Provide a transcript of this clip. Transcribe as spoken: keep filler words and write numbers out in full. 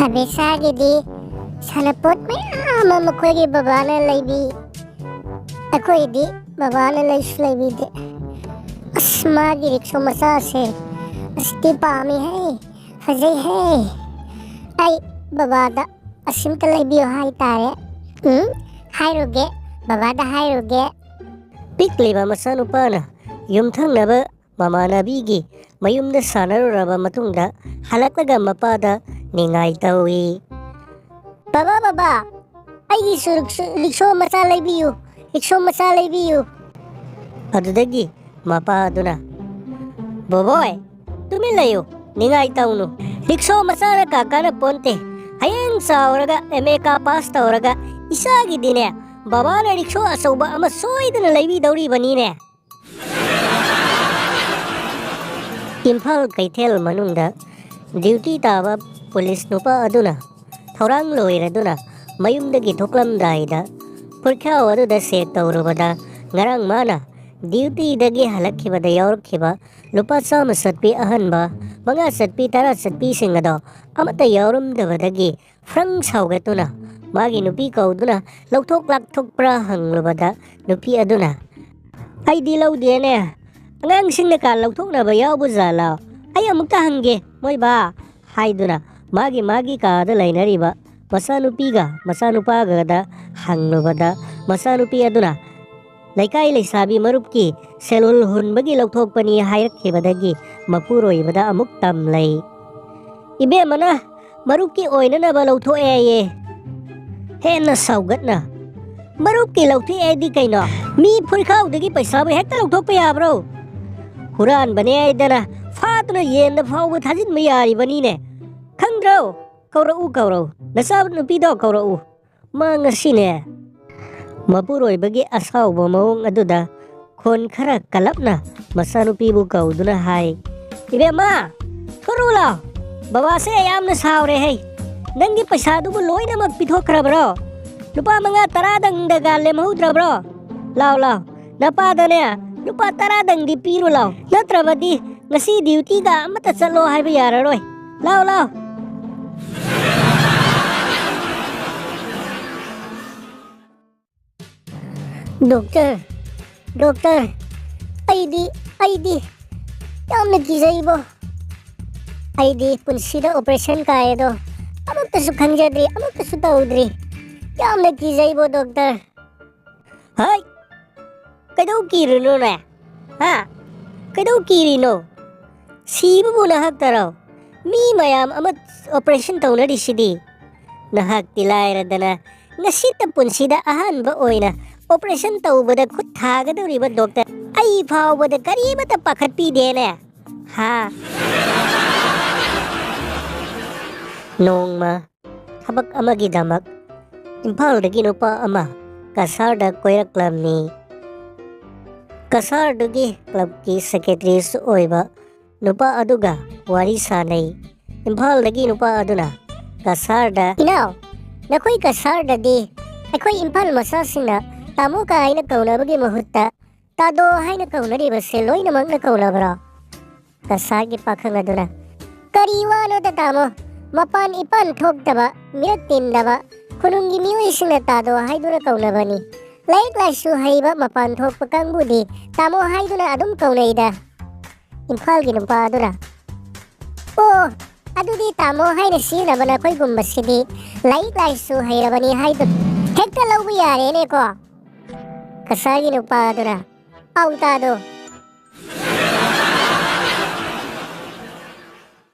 ꯑꯕꯦꯁꯥꯒꯤꯗꯤ ꯁꯥꯟꯅꯄꯣꯠ ꯃꯌꯥꯝ ꯑꯃ ꯃꯈꯣꯏꯒꯤ ꯕꯕꯥꯅ ꯂꯩꯕꯤ꯫ ꯑꯩꯈꯣꯏꯗꯤ ꯕꯕꯥꯅ ꯂꯩꯁꯨ ꯂꯩꯕꯤꯗꯦ꯫ ꯑꯁ, ꯃꯥꯒꯤ ꯔꯤꯛꯁꯣ ꯃꯆꯥꯁꯦ ꯑꯁꯇꯤ ꯄꯥꯝꯃꯤꯍꯦ, ꯐꯖꯩꯍꯦ꯫ ꯑꯩ ꯕꯕꯥꯗ ꯑꯁꯤꯝꯇ ꯂꯩꯕꯤꯌꯨ ꯍꯥꯏꯇꯥꯔꯦ꯫ ꯎꯝ, ꯍꯥꯏꯔꯨꯒꯦ, ꯕꯕꯥꯗ ꯍꯥꯏꯔꯨꯒꯦ꯫ ꯄꯤꯛꯂꯤꯕ ꯃꯆꯥꯅꯨꯄꯥꯅ ꯌꯨꯝꯊꯪꯅꯕ ꯃꯃꯥꯟꯅꯕꯤꯒꯤ ꯃꯌꯨꯝꯗ ꯁꯥꯟꯅꯔꯨꯔꯕ ꯃꯇꯨꯡꯗ ꯍꯜꯂꯛꯂꯒ ꯃꯄꯥꯗ ꯅꯤꯡꯉꯥꯏ ꯇꯧꯏ꯫ "ꯕꯕꯥ, ꯕꯕꯥ, ꯑꯩꯒꯤꯁꯨ ꯔꯤꯛꯁꯣ, ꯔꯤꯛꯁꯣ ꯃꯆꯥ ꯂꯩꯕꯤꯌꯨ, ꯔꯤꯛꯁꯣ ꯃꯆꯥ ꯂꯩꯕꯤꯌꯨ꯫" ꯑꯗꯨꯗꯒꯤ ꯃꯄꯥ ꯑꯗꯨꯅ, "ꯕꯣꯕꯣꯏ, ꯇꯨꯃꯤꯟ ꯂꯩꯌꯨ, ꯅꯤꯡꯉꯥꯏ ꯇꯧꯅꯨ꯫ ꯔꯤꯛꯁꯣ ꯃꯆꯥꯅ ꯀꯥ ꯀꯥꯟꯅ ꯄꯣꯟꯇꯦ꯫ ꯍꯌꯦꯡ ꯆꯥꯎꯔꯒ ꯑꯦꯝ ꯑꯦ ꯀꯥ ꯄꯥꯁ ꯇꯧꯔꯒ ꯏꯆꯥꯒꯤꯗꯤꯅꯦ, ꯕꯕꯥꯅ ꯔꯤꯛꯁꯣ ꯑꯆꯧꯕ ꯑꯃ ꯁꯣꯏꯗꯅ ꯂꯩꯕꯤꯗꯧꯔꯤꯕꯅꯤꯅꯦ꯫" ꯏꯝꯐꯥꯜ ꯀꯩꯊꯦꯜ ꯃꯅꯨꯡꯗ ꯗ꯭ꯌꯨꯇꯤ ꯇꯥꯕ ꯄꯨꯂꯤꯁ ꯅꯨꯄꯥ ꯑꯗꯨꯅ ꯊꯧꯔꯥꯡ ꯂꯣꯏꯔꯗꯨꯅ ꯃꯌꯨꯝꯗꯒꯤ ꯊꯣꯛꯂꯝꯗꯥꯏꯗ ꯐꯨꯔꯈꯥꯎ ꯑꯗꯨꯗ ꯆꯦꯛ ꯇꯧꯔꯨꯕꯗ, ꯉꯔꯥꯡ ꯃꯥꯅ ꯗ꯭ꯌꯨꯇꯤꯗꯒꯤ ꯍꯜꯂꯛꯈꯤꯕꯗ ꯌꯥꯎꯔꯛꯈꯤꯕ ꯂꯨꯄꯥ ꯆꯥꯝꯃ ꯆꯠꯄꯤ ꯑꯍꯟꯕ, ꯃꯉꯥ ꯆꯠꯄꯤ, ꯇꯔꯥ ꯆꯠꯄꯤꯁꯤꯡ ꯑꯗꯣ ꯑꯃꯠꯇ ꯌꯥꯎꯔꯝꯗꯕꯗꯒꯤ ꯐ꯭ꯔꯪ ꯁꯥꯎꯒꯠꯇꯨꯅ ꯃꯥꯒꯤ ꯅꯨꯄꯤ ꯀꯧꯗꯨꯅ ꯂꯧꯊꯣꯛ ꯂꯥꯛꯊꯣꯛꯄ꯭ꯔꯥ ꯍꯪꯂꯨꯕꯗ, ꯅꯨꯄꯤ ꯑꯗꯨꯅ, "ꯑꯩꯗꯤ ꯂꯧꯗꯦꯅꯦ, ꯑꯉꯥꯡꯁꯤꯡꯅ ꯀꯥ ꯂꯧꯊꯣꯛꯅꯕ ꯌꯥꯎꯕ ꯖꯥꯠꯂꯣ? ꯑꯩ ꯑꯃꯨꯛꯇ ꯍꯪꯒꯦ ꯃꯣꯏ ꯕꯥ," ꯍꯥꯏꯗꯨꯅ ꯃꯥꯒꯤ ꯃꯥꯒꯤ ꯀꯥꯗ ꯂꯩꯅꯔꯤꯕ ꯃꯆꯥꯅꯨꯄꯤꯒ ꯃꯆꯥꯅꯨꯄꯥꯒꯗ ꯍꯪꯂꯨꯕꯗ, ꯃꯆꯥꯅꯨꯄꯤ ꯑꯗꯨꯅ ꯂꯩꯀꯥꯏ ꯂꯩꯁꯥꯕꯤ ꯃꯔꯨꯞꯀꯤ ꯁꯦꯜ ꯍꯨꯟꯕꯒꯤ ꯂꯧꯊꯣꯛꯄꯅꯤ ꯍꯥꯏꯔꯛꯈꯤꯕꯗꯒꯤ ꯃꯄꯨꯔꯣꯏꯕꯗ ꯑꯃꯨꯛ ꯇꯝꯂꯩ꯫ "ꯏꯕꯦꯝꯃꯅ ꯃꯔꯨꯞꯀꯤ ꯑꯣꯏꯅꯅꯕ ꯂꯧꯊꯣꯛꯑꯦꯌꯦ꯫" ꯍꯦꯟꯅ ꯁꯥꯎꯒꯠꯅ, "ꯃꯔꯨꯞꯀꯤ ꯂꯧꯊꯣꯛꯑꯦꯗꯤ ꯀꯩꯅꯣ? ꯃꯤ ꯐꯨꯔꯤꯈꯥꯎꯗꯒꯤ ꯄꯩꯁꯥꯕꯨ ꯍꯦꯛꯇ ꯂꯧꯊꯣꯛꯄ ꯌꯥꯕ꯭ꯔꯣ? ꯍꯨꯔꯥꯟꯕꯅꯦ ꯍꯥꯏꯗꯅ ꯐꯥꯗꯨꯅ ꯌꯦꯟꯗ ꯐꯥꯎꯕ ꯊꯥꯖꯤꯟꯕ ꯌꯥꯔꯤꯕꯅꯤꯅꯦ꯫ ꯈꯪꯗ꯭ꯔꯣ? ꯀꯧꯔꯛꯎ, ꯀꯧꯔꯛꯎ꯫ ꯅꯆꯥ ꯅꯨꯄꯤꯗꯣ ꯀꯧꯔꯛꯎ꯫ ꯃꯥ ꯉꯁꯤꯅꯦ꯫" ꯃꯄꯨꯔꯣꯏꯕꯒꯤ ꯑꯁꯥꯎꯕ ꯃꯑꯣꯡ ꯑꯗꯨꯗ ꯈꯣꯟ ꯈꯔ ꯀꯜꯂꯞꯅ ꯃꯆꯥꯅꯨꯄꯤꯕꯨ ꯀꯧꯗꯨꯅ ꯍꯥꯏ, "ꯏꯕꯦꯝꯃ, ꯊꯣꯔꯛꯎ ꯂꯥꯎ꯫ ꯕꯕꯥꯁꯦ ꯌꯥꯝꯅ ꯁꯥꯎꯔꯦ ꯍꯩ꯫ ꯅꯪꯒꯤ ꯄꯩꯁꯥꯗꯨꯕꯨ ꯂꯣꯏꯅꯃꯛ ꯄꯤꯊꯣꯛꯈ꯭ꯔꯕ꯭ꯔꯣ? ꯂꯨꯄꯥ ꯃꯉꯥ ꯇꯔꯥꯗꯪꯗꯒ ꯂꯦꯝꯍꯧꯗ꯭ꯔꯕ꯭ꯔꯣ? ꯂꯥꯎ, ꯂꯥꯎ꯫ ꯅꯄꯥꯗꯅꯦ ꯂꯨꯄꯥ ꯇꯔꯥꯗꯪꯗꯤ ꯄꯤꯔꯨ ꯂꯥꯎ꯫ ꯅꯠꯇ꯭ꯔꯕꯗꯤ ꯉꯁꯤ ꯗ꯭ꯌꯨꯇꯤꯒ ꯑꯃꯠꯇ ꯆꯠꯂꯣ ꯍꯥꯏꯕ ꯌꯥꯔꯔꯣꯏ꯫ ꯂꯥꯎ, ꯂꯥꯎ꯫" ꯗꯣꯛꯇꯔ, ꯗꯣꯛꯇꯔ, ꯑꯩꯗꯤ, ꯑꯩꯗꯤ ꯌꯥꯝꯅ ꯀꯤꯖꯩꯕꯣ꯫ ꯑꯩꯗꯤ ꯄꯨꯟꯁꯤꯗ ꯑꯣꯄꯔꯦꯁꯟ ꯀꯥꯏ ꯑꯗꯣ ꯑꯃꯨꯛꯇꯁꯨ ꯈꯪꯖꯗ꯭ꯔꯤ, ꯑꯃꯨꯛꯇꯁꯨ ꯇꯧꯗ꯭ꯔꯤ꯫ ꯌꯥꯝꯅ ꯀꯤꯖꯩꯕꯣ, ꯗꯣꯛꯇꯔ꯫ ꯍꯥꯏ, ꯀꯩꯗꯧ ꯀꯤꯔꯤꯅꯣꯅꯦ? ꯍꯥ? ꯀꯩꯗꯧ ꯀꯤꯔꯤꯅꯣ? ꯁꯤꯕꯕꯨ ꯅꯍꯥꯛꯇꯔꯣ? ꯃꯤ ꯃꯌꯥꯝ ꯑꯃ ꯑꯣꯄꯔꯦꯁꯟ ꯇꯧꯅꯔꯤꯁꯤꯗꯤ꯫ ꯅꯍꯥꯛꯇꯤ ꯂꯥꯏꯔꯗꯅ ꯉꯁꯤꯇ ꯄꯨꯟꯁꯤꯗ ꯑꯍꯥꯟꯕ ꯑꯣꯏꯅ ꯑꯣꯄꯔꯦꯁꯟ ꯇꯧꯕꯗ ꯈꯨꯠ ꯊꯥꯒꯗꯧꯔꯤꯕ ꯗꯣꯛꯇꯔ꯫ ꯑꯩ ꯐꯥꯎꯕꯗ ꯀꯔꯤꯃꯠꯇ ꯄꯥꯈꯠꯄꯤꯗꯦꯅꯦ꯫ ꯍꯥ? ꯅꯣꯡꯃ ꯊꯕꯛ ꯑꯃꯒꯤꯗꯃꯛ ꯏꯝꯐꯥꯜꯗꯒꯤ ꯅꯨꯄꯥ ꯑꯃ ꯀꯁꯥꯔꯗ ꯀꯣꯏꯔꯛꯂꯝꯃꯤ꯫ ꯀꯁꯥꯔꯗꯨꯒꯤ ꯀ꯭ꯂꯕꯀꯤ ꯁꯦꯀ꯭ꯔꯦꯇꯔꯤꯁꯨ ꯑꯣꯏꯕ ꯅꯨꯄꯥ ꯑꯗꯨꯒ ꯋꯥꯔꯤ ꯁꯥꯅꯩ꯫ ꯏꯝꯐꯥꯜꯗꯒꯤ ꯅꯨꯄꯥ ꯑꯗꯨꯅ ꯀꯁꯥꯔꯗ, "ꯏꯅꯥꯎ, ꯅꯈꯣꯏ ꯀꯁꯥꯔꯗꯗꯤ ꯑꯩꯈꯣꯏ ꯏꯝꯐꯥꯜ ꯃꯆꯥꯁꯤꯡꯅ ꯇꯥꯃꯣ ꯀꯥꯏꯅ ꯀꯧꯅꯕꯒꯤ ꯃꯍꯨꯠꯇ ꯇꯥꯗꯣ ꯍꯥꯏꯅ ꯀꯧꯅꯔꯤꯕꯁꯦ ꯂꯣꯏꯅꯃꯛꯅ ꯀꯧꯅꯕ꯭ꯔꯣ?" ꯀꯁꯥꯔꯒꯤ ꯄꯥꯈꯪ ꯑꯗꯨꯅ, "ꯀꯔꯤ ꯋꯥꯅꯣꯗ ꯇꯥꯃꯣ, ꯃꯄꯥꯟ ꯏꯄꯥꯟ ꯊꯣꯛꯇꯕ, ꯃꯤꯔꯛ ꯇꯤꯟꯗꯕ ꯈꯨꯅꯨꯡꯒꯤ ꯃꯤꯑꯣꯏꯁꯤꯡꯅ ꯇꯥꯗꯣ ꯍꯥꯏꯗꯨꯅ ꯀꯧꯅꯕꯅꯤ꯫ ꯂꯥꯏꯔꯤꯛ ꯂꯥꯏꯁꯨ ꯍꯩꯕ ꯃꯄꯥꯟ ꯊꯣꯛꯄ ꯀꯥꯡꯕꯨꯗꯤ ꯇꯥꯃꯣ ꯍꯥꯏꯗꯨꯅ ꯑꯗꯨꯝ ꯀꯧꯅꯩꯗ꯫" ꯏꯝꯐꯥꯜꯒꯤ ꯅꯨꯄꯥ ꯑꯗꯨꯅ, "ꯑꯣ, ꯑꯗꯨꯗꯤ ꯇꯥꯃꯣ ꯍꯥꯏꯅ ꯁꯤꯖꯤꯟꯅꯕ ꯅꯈꯣꯏꯒꯨꯝꯕꯁꯤꯗꯤ ꯂꯥꯏꯔꯤꯛ ꯂꯥꯏꯁꯨ ꯍꯩꯔꯕꯅꯤ ꯍꯥꯏꯗꯨ ꯍꯦꯛꯇ ꯂꯧꯕ ꯌꯥꯔꯦꯅꯦꯀꯣ?" ꯀꯁꯥꯔꯒꯤ ꯅꯨꯄꯥ ꯑꯗꯨꯅ, "ꯑꯧ ꯇꯥꯗꯣ,